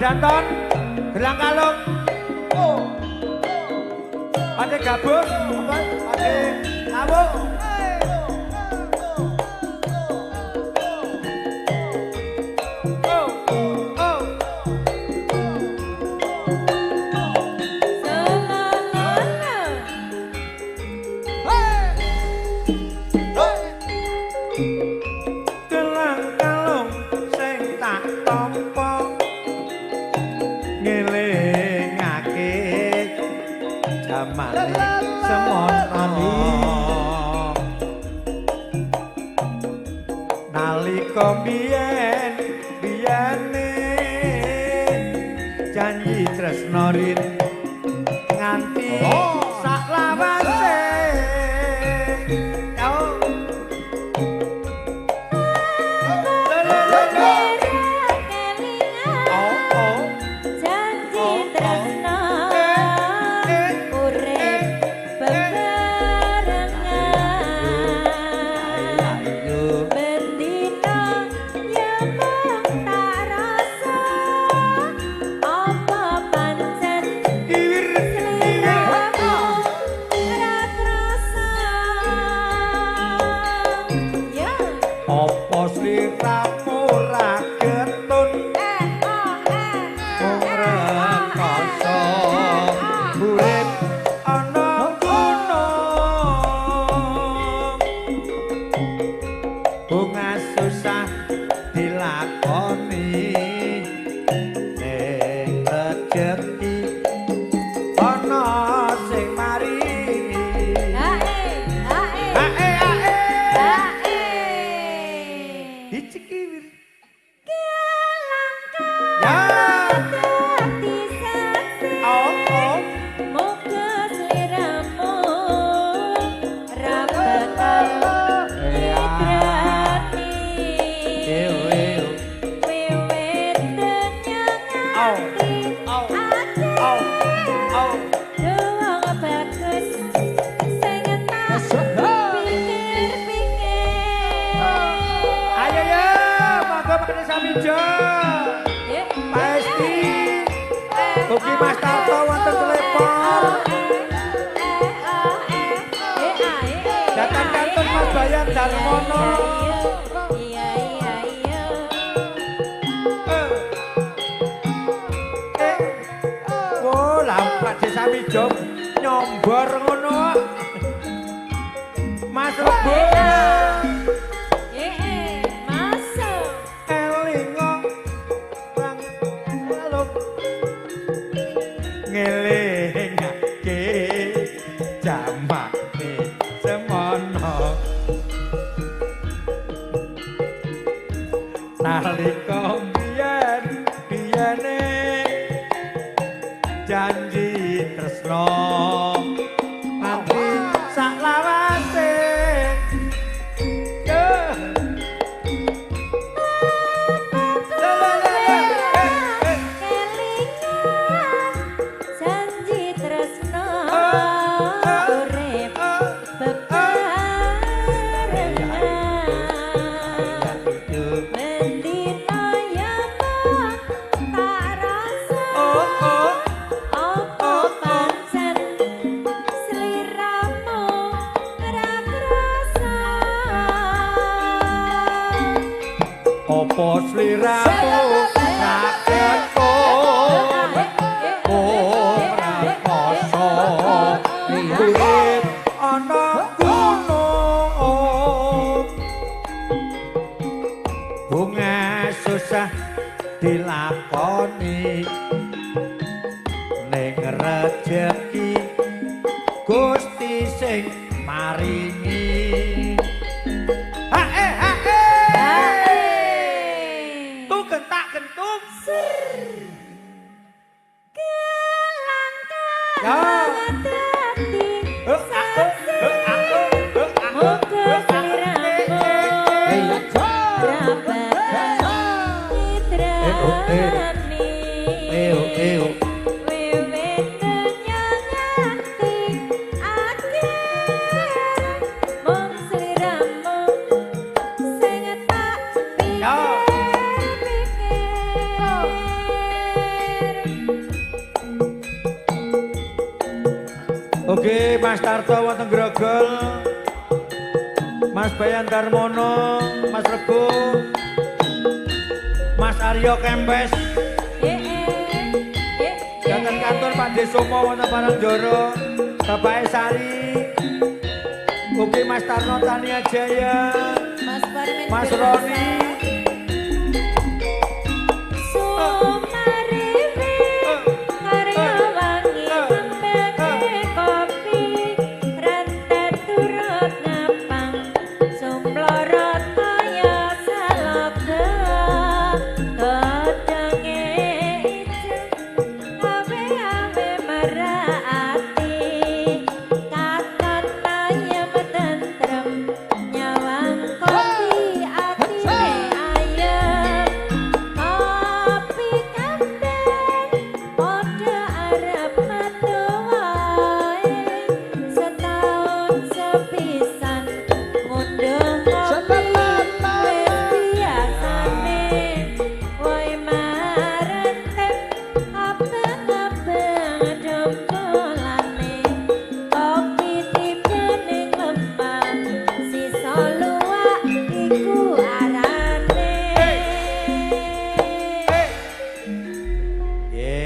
Danton, gelang kalung. Pade gabus, pade lawuk. Oh, oh. Gelang kalung sing tak tampa ngelingake jamane semono nalika biyen biyene janji tresno rin nganti saklawase. Ugi Mas Tarto wonten telepon. Datang kantun Mas Bayan Darmono. Oh, lampak Desa Mijo nyombor ngono. Mas Rebo. Ngelingake jamane semono nalika biyen biyene janji tresno nganti saklawase. Apa sliramu rakyat ora poso urip ana gunung bunga susah dilakoni ning rejeki Gusti sing maringi. Wiwit nyanyati akhir. Oke, Mas Tarto wonten Grogol. Mas Bayan Darmono, Mas Rego. Mas Aryo Kempes. Dateng kantor Pak Desomo wonten Parangjoro. Bapak Sari. Oke, Mas Tarno Tania Jaya. Mas Parmin Mas Firmansyah. Roni.